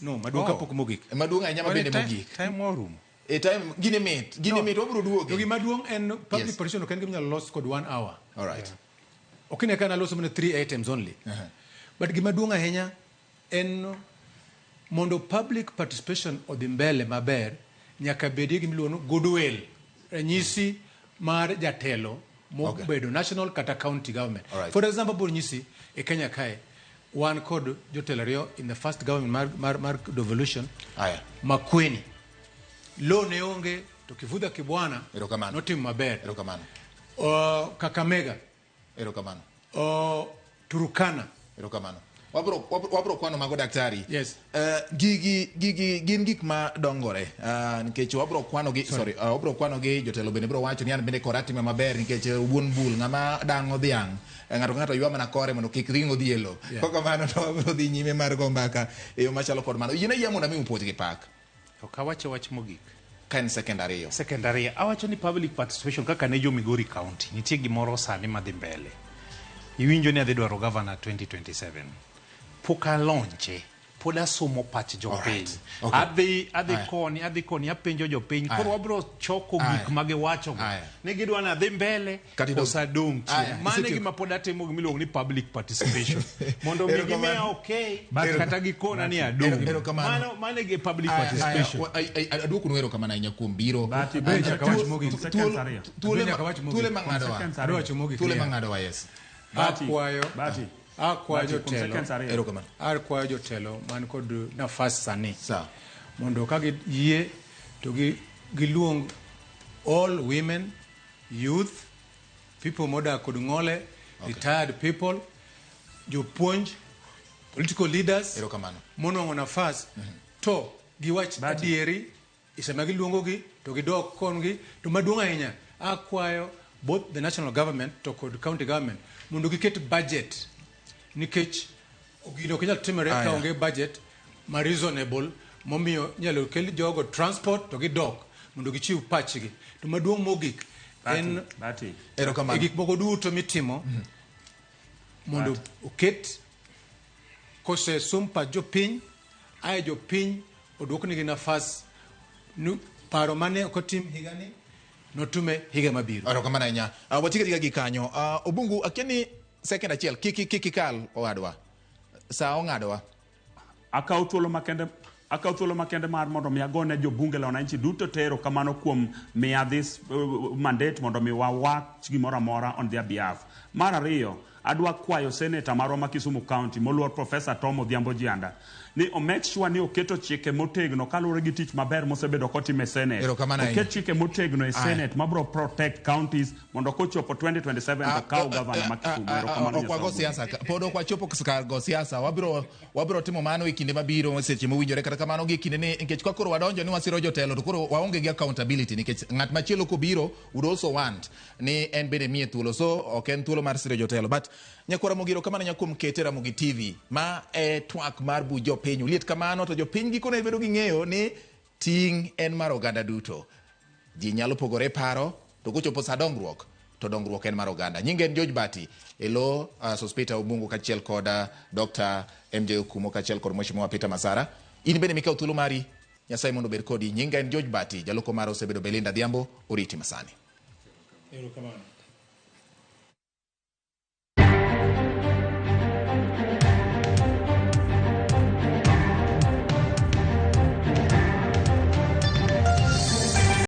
No, maduong' kapok mogik. Maduong' ahinya ma bende mogik. Time orumo. E time gini mit, gini mit wabiro duoge. To gima duong' en public participation ok en gima inyalo los kod 1 hour. All right. Ok ine ka naloso mana 3 items only. But gima duong' ahinya en mondo public participation odhi mbele maber, nyaka bedie gima iluongo ni goodwill. Ranyisi mar jatelo mobedo national kata county government. All right. For example, abiro nyisi e Kenya kae, wan kod jotelo ariyo in the first government mar devolution. Aya. Makueni. Lo ne onge to Kivutha Kibwana Erokamano. notimo maber. Erokamano. Kakamega. Erokamano. Turkana. Erokamano. Wabro kwano mago daktari. Yes. Gigi gin gik ma dongore. Nikech wabro kwano gi, sorry, wabro kwano gi jotelo bende bro wacho ni an bende kora time maber nikech wuon bul ng'ama dang'o dhiang'. Ng'ato ka ng'ato ywa mana kore mondo kik ring'o dhi e lo. Kok kamano to wabro dhi nyime mar go mbaka e yo machalo kod mano. Yiena yie mondo amiu puoch gi pak. Ok awacho wach mogik. Ka en second ariyo. Second ariyo. Awacho ni public participation kaka ne jo Migori County nitie gimoro sani madhi mbele. Iwinjo ni adhi dwaro governor 2027. Pok alonche. Pod asomo pach jopiny. Alright. Okay. Adhi koni, adhi koni, apenjo jopiny. Koro wabro choko gik ma giwacho go. Ni gidwa ni adhi mbele, koso adong' chien. Mano e gima pod atimo gimiluongo ni public participation. Mondo mi gimiya okay, kata gikona ni adong'. Mano e public participation. Aduokonu erokamano ahinya kuom biro. Thuole mang'adowa. Thuole mang'adowa, yes. Akwayo jotelo. Akwayo jotelo man kod nafas sani. Mondo ka giyie to giluong all women, youth, people modak kod ng'ole, retired people, jopuonj, political leaders, monwang'o nafas, to giwach adieri, sama giluongogi to gidok kongi, to maduong' ahinya akwayo both the national government to kod county government mondo giket budget nikech gino ok nyal timore ka onge budget ma reasonable momiyo inyalo kel jogo transport to gidok mondo gichiw pachgi. To maduong' mogik en e gik moko duto mitimo mondo oket kosesum pach jopiny, ae jopiny oduoknegi nafas paro mane ok otim higani notume higa mabiro. Erokamano ahinya. Watiek atika gi kanyo. Obungu, akia ni second achiel kik ikal owadwa. Sa ong'adowa. Akaw thuolo makende mar mondo mi agone jobunge la wananchi duto te erokamano kuom miya this mandate mondo mi wawach gimoro amora on their behalf. Mar ariyo, adwa kwayo senator marwa ma Kisumu County moluor Professor Tom Odhiambo Jianda ni o make sure ni oketo chike motegno kaluwore gi tich maber mosebedo kotimo e Senate. Oket chike motegno e Senate mabro protect counties mondo kochopo 2027 to kaw governor ma Kisumu. Erokamano. Ok wago siasa, pod ok wachopo kar go siasa. Wabiro timo mano e kinde mabiro seche mowinjore. Kata kamano gi kinde ni nikech ka koro wadonjo ni wasiro jotelo to koro waonge gi accountability nikech ng'at machielo kobiro would also want ni en bende miye thuolo. So ok en thuolo mar siro jotelo. But nyakwar Ramogi erokamano ahinya kuom kete Ramogi TV ma e twak mar buch jopiny. Uliet kamano to jopiny gikone bedo gi ng'eyo ni ting' en mar oganda duto. Ji nyalo pogore paro to kochopo sa dongruok to dongruok en mar oganda. Nyinge en George Bati, elo Sospeter Obungu kaachiel kod Dr. MJ Okumo kaachiel kod Mheshimiwa Peter Masara. In bende mikawo thuolo mari, Nyasaye mondo obed kodi. Nyinga en George Bati, jaloko mara osebedo Belinda Adhiambo, oriti masani. Erokamano.